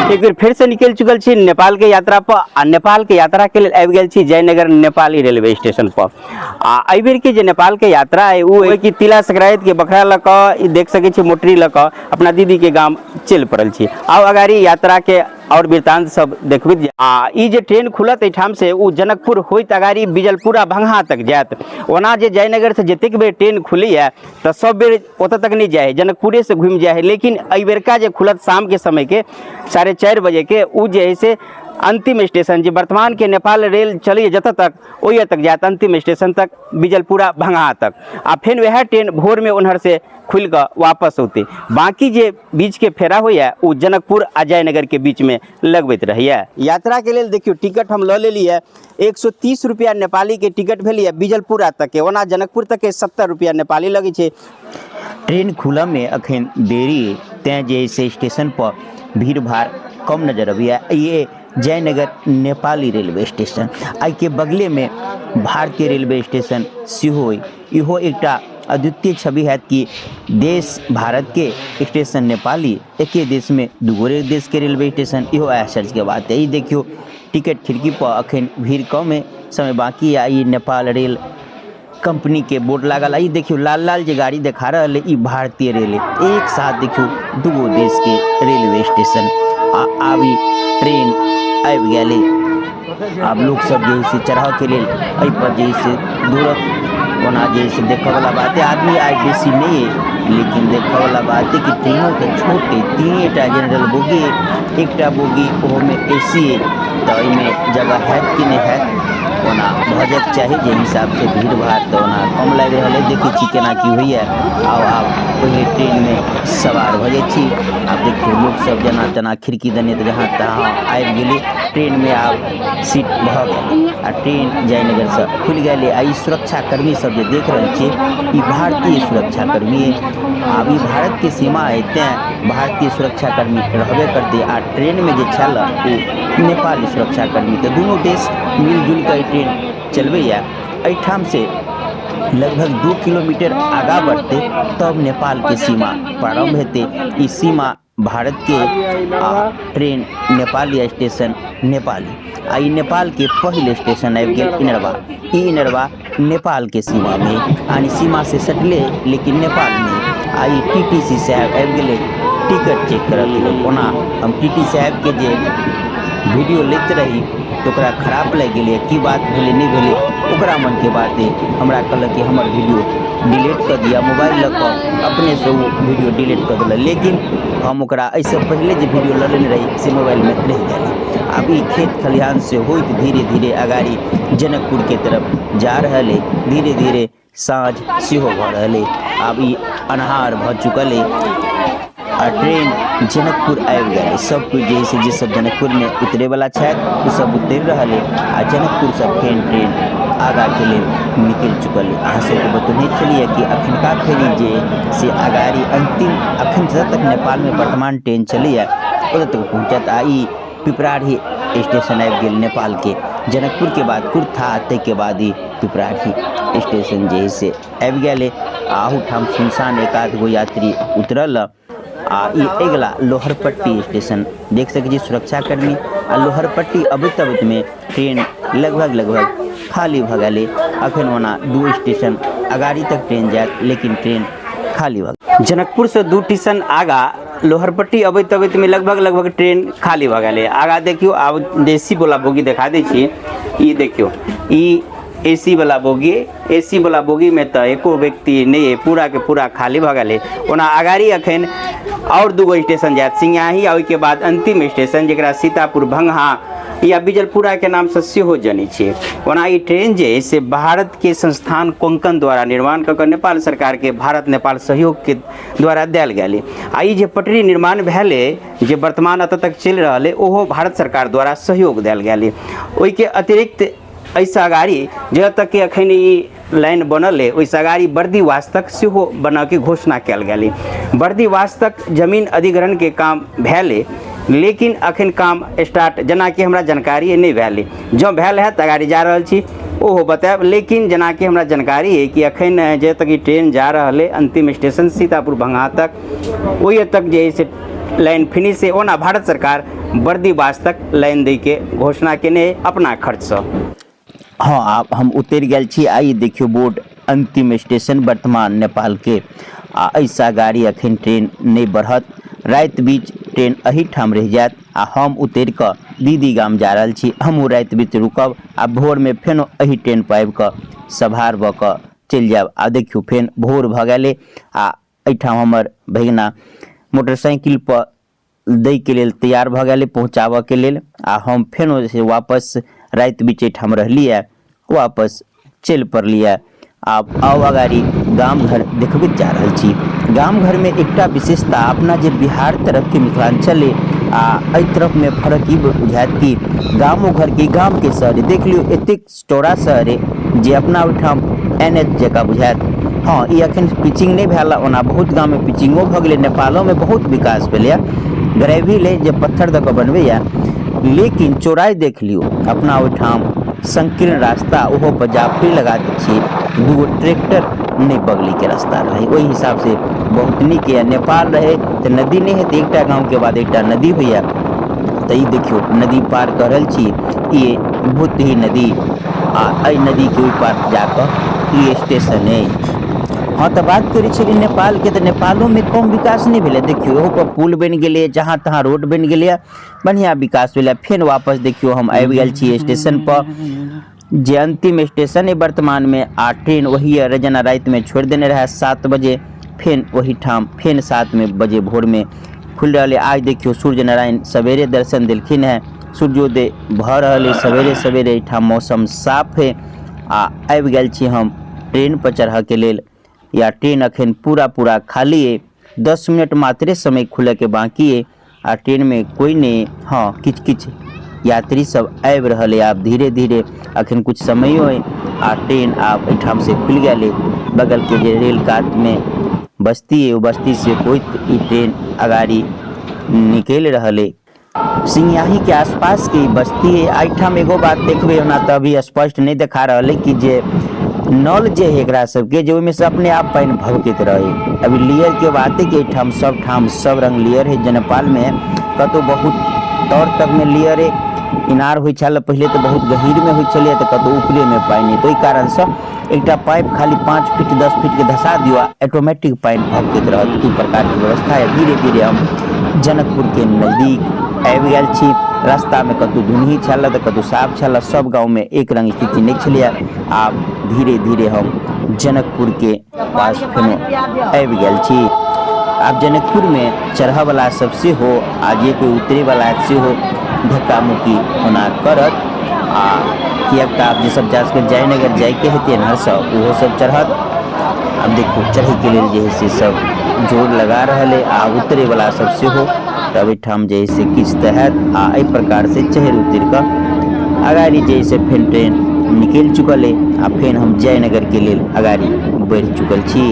एक बेर फेर से निकलि चुकल छी नेपाल के यात्रा पर आ नेपाल के यात्रा के लेल आबि गेल छी जयनगर नेपाली रेलवे स्टेशन पर। आ एहि बेर के जे नेपाल के यात्रा है ओ है कि तिला संक्रांति के बकरा लऽ कऽ ई देख सकै छी मोटरी लऽ कऽ अपना दीदी के गाम चलि पड़ल छी। आउ अगाड़ी यात्रा के और वृत्तांत सब देखबैत जायब। आ ई जे ट्रेन खुलत एहिठाम से ओ जनकपुर होइत अगाड़ी बिजलपुर आ भंगहा तक जायत। ओना जे जयनगर से जतेक बेर ट्रेन खुलैया तऽ सब बेर ओतऽ तक नहि जाइ है, जनकपुरे से घुमि जाइ है। लेकिन एहि बेरका जे खुलत शाम के समय के 4:30 बजे के ओ जे है से अंतिम स्टेशन जे वर्तमान के नेपाल रेल चलैए जतऽ तक ओहि तक जायत, अंतिम स्टेशन तक बिजलपुरा भंगहा तक। आ फेर वएह ट्रेन भोर में उन्हर से खुलि कऽ वापस औतै। बाकी जे बीच के फेरा होइए ओ जनकपुर आ जयनगर के बीच में लगबैत रहैए। यात्रा के लेल देखियौ टिकट हम लऽ लेलियै, 130 रुपया नेपाली के टिकट भेलैए बिजलपुरा तक के। ओना जनकपुर तक के 70 रुपया नेपाली लगै छै। ट्रेन खुलऽ में अखन देरी, तें जे से स्टेशन पर भीड़ भाड़ कम नजर अबैया। ये जयनगर नेपाली रेलवे स्टेशन, एहिके बगले में भारतीय रेलवे स्टेशन सेहो अइ। इहो एकटा अद्वितीय छवि हैत कि देश भारत के स्टेशन नेपाली, एके देश में दूगो देश के रेलवे स्टेशन, इहो आश्चर्य के बात है। ई देखियो टिकट खिड़की पर अखन भीड़ कम है, समय बाकी है। ई नेपाल रेल कंपनी के बोर्ड लागल है। ई देखियो लाल लाल जे गाड़ी देखा रहल है ई भारतीय रेल है। एक साथ देखियो दूगो देश के रेलवे स्टेशन। आ आब ई ट्रेन आबि गेल है। आब लोक सब जे है से चढ़ऽ के लेल एहि पर जे है से दौड़त। ओना जे है से देखऽ वाला बात है, आदमी आइ बेसी नहि है, लेकिन देखऽ वाला बात है कि ट्रेनो तऽ छोट है, 3टा जनरल बोगी है, एकटा बोगी ओहोमे ए सी है, तऽ एहिमे जगह हैत कि नहि हैत। ओना भऽ जाइके चाही जे हिसाबसँ भीड़ भाड़ तऽ ओना कम लागि रहल है। देखै छी केना की होइए। आब आब पहिले ट्रेनमे सवार भऽ जाइ छी। आब देखियौ लोक सब जेना तेना खिड़की देने तऽ जहाँ तहाँ आबि गेलै ट्रेनमे। आब सीट भऽ गेल आ ट्रेन जयनगरसँ खुलि गेलै। आ ई सुरक्षाकर्मी सब जे देख रहल छियै ई भारतीय सुरक्षाकर्मी अइ। आब ई भारतके सीमा अइ तेँ भारतीय सुरक्षाकर्मी रहबे करतै। आ ट्रेनमे जे छल ओ नेपाली सुरक्षाकर्मी, तऽ दुनू देश मिलजुल कऽ ई ट्रेन चलबैए। एहिठाम से लगभग 2 किलोमीटर आगाँ बढ़तै तब नेपालके सीमा प्रारम्भ हेतै। ई सीमा भारत के आ ट्रेन नेपाली, स्टेशन नेपाली। आ ई नेपाल के पहिल स्टेशन आबि गेल इनरवा। ई इनरवा नेपाल के सीमा में, यानी सीमा से सटले लेकिन नेपाल में। आ ई टीटीसी साहब आबि गेलै टिकट चेक करऽ के लेल। ओना हम टीटी साहब के जे वीडियो लैत रही तऽ ओकरा खराब लागि गेलै, की बात भेलै नहि भेलै ओकरा मनके बात अइ। हमरा कहलक कि हमर वीडियो डिलीट कऽ दिअ, मोबाइल लऽ कऽ अपनेसँ ओ वीडियो डिलीट कऽ देलक। लेकिन हम ओकरा एहिसँ पहिले जे वीडियो लऽ लेने रही से मोबाइलमे रहि गेल। आब ई खेत खलिहान से होइत धीरे धीरे अगाड़ी जनकपुरके तरफ जा रहल अइ। धीरे धीरे साँझ सेहो भऽ रहल अइ। आब ई अन्हार भऽ चुकल अइ आ ट्रेन जनकपुर आबि गेल अइ। सब कोइ जे है से जे सब जनकपुरमे उतरैवला छथि ओ सब उतरि रहल अइ आ जनकपुरसँ फेर ट्रेन आगाँके लेल निकलि चुकल अइ। अहाँ सबके बतौने छलियै कि अखनका फेरी जे से अगाड़ी अन्तिम अखन जतऽ तक नेपालमे वर्तमान ट्रेन चलैए ओतऽ तक पहुँचत। आ ई पिपराढ़ी स्टेशन आबि गेल नेपालके। जनकपुरके बाद कुर्था, ताहिके बाद ई पिपराढ़ी स्टेशन जे है से आबि गेल अइ। आ अहूठाम सुनसान एक आध गो यात्री उतरल। आ ई अगिला लोहरपट्टी स्टेशन देख सकै छी सुरक्षाकर्मी। आ लोहरपट्टी अबैत अबैतमे ट्रेन लगभग लगभग खाली भऽ गेलै। अखन ओना 2 स्टेशन अगाड़ी तक ट्रेन जायत लेकिन ट्रेन खाली भऽ गेल। जनकपुरसँ 2 स्टेशन आगाँ लोहरपट्टी अबैत अबैतमे लगभग लगभग ट्रेन खाली भऽ गेलै। आगाँ देखियौ आब देसी वाला बोगी देखा दै छी। ई देखियौ ई एसी वाला बोगी, एसी वाला बोगीमे तऽ एको व्यक्ति नहि अइ, पूरा के पूरा खाली भऽ गेलै। ओना अगाड़ी अखन आओर 2 गो स्टेशन जायत, सिंगाही आ ओहिके बाद अंतिम स्टेशन जकरा सीतापुर भंगहा या बिजलपुरा के नामसँ सेहो जनै छियै। ओना ई ट्रेन जे अइ से भारत के संस्थान कोंकण द्वारा निर्माण कऽ कऽ नेपाल सरकारके भारत नेपाल सहयोगके द्वारा देल गेल अइ। आ ई जे पटरी निर्माण भेल अइ जे वर्तमान एतऽ तक चलि रहल अइ ओहो भारत सरकार द्वारा सहयोग देल गेल अइ। ओहिके अतिरिक्त एहिसँ अगाड़ी जतऽ तक कि अखन ई लाइन बनल अइ ओहिसँ अगाड़ी बर्दीवास तक सेहो बनऽके घोषणा कयल गेल अइ। बर्दीवास तक जमीन अधिग्रहणके काम भेल अइ लेकिन अखन काम स्टार्ट जेनाकि हमरा जानकारी नहि भेल अइ। जँ भेल हैत तऽ अगाड़ी जा रहल छी। ओहो बतायब। लेकिन जेनाकि हमरा जानकारी अइ कि अखन जे तक ई ट्रेन जा रहल अइ अंतिम स्टेशन सीतापुर भंगहा तक, ओहि तक जे है से लाइन फिनिश है। ओना भारत सरकार बर्दीबास तक लाइन दैके घोषणा केने अपना खर्चसँ। हँ, आब हम उतरि गेल छी आ ई देखियौ बोर्ड, अंतिम स्टेशन वर्तमान नेपाल के, आ एहिसँ गाड़ी अखन ट्रेन नहि बढ़त। राति बीच ट्रेन एहिठाम रहि जायत आ हम उतरि कऽ दीदी गाम जा रहल छी। हमहूँ राति बीच रुकब आ भोरमे फेनो एहि ट्रेन पर आबि कऽ सवार भऽ कऽ चलि जायब। आ देखियौ फेन भोर भऽ गेलै आ एहिठाम हमर भगिना मोटरसाइकिल पर दैके लेल तैयार भऽ गेलै पहुँचाबऽके लेल, आ हम फेनो जे छै वापस राति बीच एहिठाम रहलियै, वापस चलि पड़लियै। आब आउ अगाड़ी गाम घर देखबैत जा रहल छी। गाम घरमे एकटा विशेषता, अपना जे बिहार तरफके मिथिलाञ्चल अइ आ एहि तरफमे फर्क ई बुझायत कि गामो घरके गामके शहर देख लियौ, एतेक चौड़ा शहर अइ जे अपना ओहिठाम एन एच जकाँ बुझायत। हँ, ई अखन पिचिंग नहि भेल, ओना बहुत गाममे पिचिंगो भऽ गेलै, नेपालोमे बहुत विकास भेलैए, ग्रेविल अइ जे पत्थर दऽ कऽ बनबैए, लेकिन चौड़ाइ देख लियौ। अपना ओहिठाम संकीर्ण रास्ता, ओहो पर जाफरी लगा दै छियै, दूगो ट्रैक्टर नहि बगलीके रास्ता रहै, ओहि हिसाबसँ बहुत नीक यऽ। नेपाल रहै तऽ नदी नहि हेतै, एकटा गामके बाद एकटा नदी होइए। तऽ ई देखियौ नदी पार कऽ रहल छी, ई भूतही नदी, आ एहि नदीके ओहि पार जाकऽ ई स्टेशन अइ। हँ, तऽ बात करै छलियै नेपालके, तऽ नेपालोमे कम विकास नहि भेलै। देखियौ ओहो पर पुल बनि गेलै, जहाँ तहाँ रोड बनि गेलैए, बढ़िआँ विकास भेलै। फेर वापस देखियौ हम आबि गेल छी स्टेशनपर, जे अन्तिम स्टेशन अइ वर्तमानमे, आ ट्रेन ओही जेना रातिमे छोड़ि देने रहए 7 बजे, फेर ओहिठाम फेर 7 बजे भोरमे खुलि रहल अइ। आज देखियौ सूर्य नारायण सवेरे दर्शन देलखिन हेँ, सूर्योदय भऽ रहल अइ सवेरे सवेरे, एहिठाम मौसम साफ अइ। आ आबि गेल छी हम ट्रेनपर चढ़ऽके लेल, या ट्रेन अखन पूरा पूरा खाली अइ, 10 मिनट मात्रे समय खुलऽके बाँकी अइ आ ट्रेनमे कोइ नहि। हँ, किछु किछु यात्री सब आबि रहल अइ आब धीरे धीरे, अखन किछु समयो अइ आ ट्रेन आब एहिठामसँ खुलि गेल अइ। बगलके जे रेल कातमे बस्ती अइ, ओ बस्तीसँ होइत ई ट्रेन अगाड़ी निकलि रहल अइ। सिंघियाहीके आसपासके ई बस्ती अइ। एहिठाम एगो बात देखबै, ओना तऽ अभी स्पष्ट नहि देखा रहल अइ कि जे नल जे है एकरा सबके, जे ओहिमे से अपने आप पानि भभकैत रहै। अभी लेयरके बात है कि एहिठाम सब ठाम सब रंग लेयर है। जे नेपालमे कतहु बहुत तर तकमे लेयर है, इनार होइ छल पहिले तऽ बहुत गहीरमे होइ छलैए, तऽ कतहु ऊपरेमे पानि अइ, तऽ ओहि कारणसँ एकटा पाइप खाली 5 फीट 10 फीटके धसा दियौ आ ऑटोमेटिक पानि भभकैत रहत, ई प्रकारके व्यवस्था है। धीरे धीरे हम जनकपुरके नजदीक आबि गेल छी। रास्तामे कतहु धुनही छल तऽ कतहु साफ छल, सब गाँवमे एक रंग स्थिति नहि छलैए। आब धीरे धीरे हम जनकपुरके पास फेनो आबि गेल छी। आब जनकपुरमे चढ़ऽवला सब सेहो आ जे कोइ उतरैवला सेहो धक्का मुक्की ओना करत, आ किएक तऽ आब जे सब जा सकै जयनगर जाइके हेतै एन्हरसँ ओहो सब चढ़त। आब देखियौ चढ़ैके लेल जे है से सब जोर लगा रहल अइ आ उतरैवला सब सेहो, तब एहिठाम जे है से किछु तऽ हैत। आ एहि प्रकारसँ चढ़ि उतरि कऽ अगाड़ी जे है से फेर ट्रेन निकलि चुकल अइ आ फेर हम जयनगरके लेल अगाड़ी बढ़ि चुकल छी।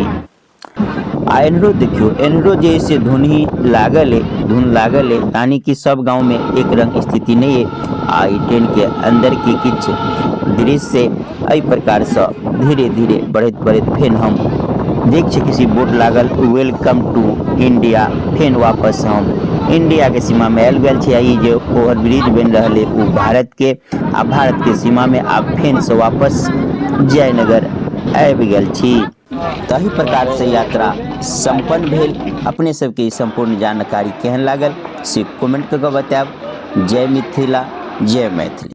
आ एन्हरो देखियौ, एन्हरो जे है से धुनही लागल अइ, धुन लागल अइ, यानि कि सब गाँवमे एक रंग स्थिति नहि अइ। आ ई ट्रेनके अन्दरके किछु दृश्य एहि प्रकारसँ धीरे धीरे बढ़ैत बढ़ैत फेर हम देख सकै छी बोर्ड लागल welcome two India. फेर वापस हम इंडियाके सीमामे आबि गेल छी। आ ई जे ओवर ब्रिज बनि रहल अइ ओ भारतके, आ भारतके सीमामे आब फेरसँ वापस जयनगर आबि गेल छी। ताहि प्रकारसँ यात्रा सम्पन्न भेल। अपने सबके ई सम्पूर्ण जानकारी केहन लागल से कमेंट कऽ कऽ बतायब। जय मिथिला, जय मैथिली।